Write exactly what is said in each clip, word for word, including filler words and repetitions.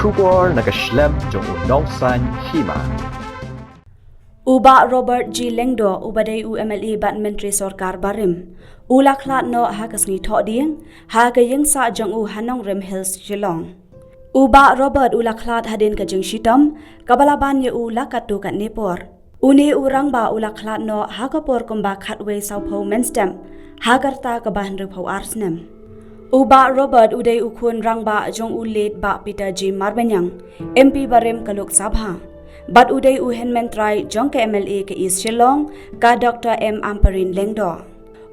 Khubor na ka shlem jong u Nongsaiñ Hima. U Bah Robert G Lyngdoh, uba dei u M L A bad Myntri Sorkar barim, u la khlad noh ha ka sngi Thohdieng ha ka ïingsah jong u ha Nongrim Hills, Shillong. U Bah Robert u la khlad hadien ka jingshitom kaba la ban ïa u la katto katne por. Une u rangbah u la khlad noh ha ka por kumba khatwei sawphew mynstep ha ka rta kaba hynriewphew ar snem. U Bah Robert u dei u khun rangbah jong u late Bah Peter G Marbaniang, M P barim ka Lok Sabha, bad u dei u hynmen trai jong ka M L A ka East Shillong, ka Doctor M Ampareen Lyngdoh.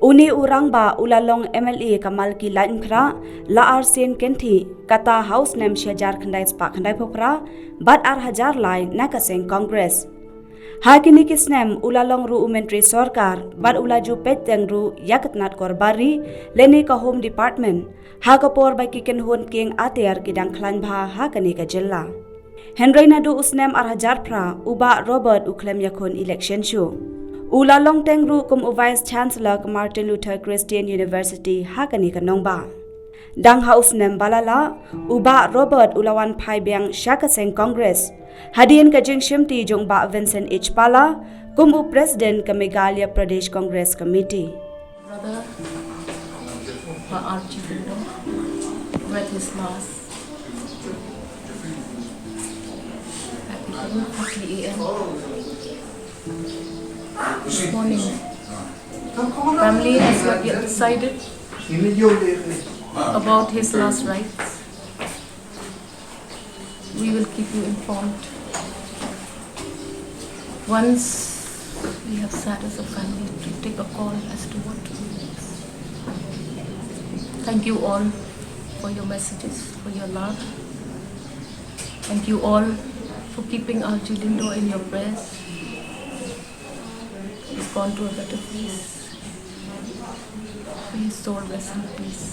Une u rangbah u la long M L A ka Malki Laitumkhrah la arsien kynthih, kata ha u snem shi hajar khyndai spah khyndaiphew phra bad ar hajar lai na ka seng Congress. Ha kine ki snem u la long ruh u Myntri Sorkar bad u la ju peit teng ruh ïa ka tnat korbari lane ka Home Department ha ka por ba ki kynhun kieng atiar ki dang khlaiñ bha ha kane ka jylla. Hynrei naduh u snem ar hajar phra u Bah Robert u khlem ïakhun election shuh. U la long teng ruh kum u Vice Chancellor ka Martin Luther Christian University ha kane ka nongbah. Dang ha u snem ba la lah, u Bah Robert u la wan phai biang sha ka seng Congress hadien ka jingshimti jong u Bah Vincent H Pala kum u President ka Meghalaya Pradesh Congress Committee. Brother, Bah R G Lyngdoh, read his last at eleven forty a m this morning. Family has not yet decided about his last rites. We will keep you informed once we have sat as a family to take a call as to what to do next. Thank you all for your messages, for your love. Thank you all for keeping R G Lyngdoh in your prayers. He's gone to a better place. May his soul rest in peace.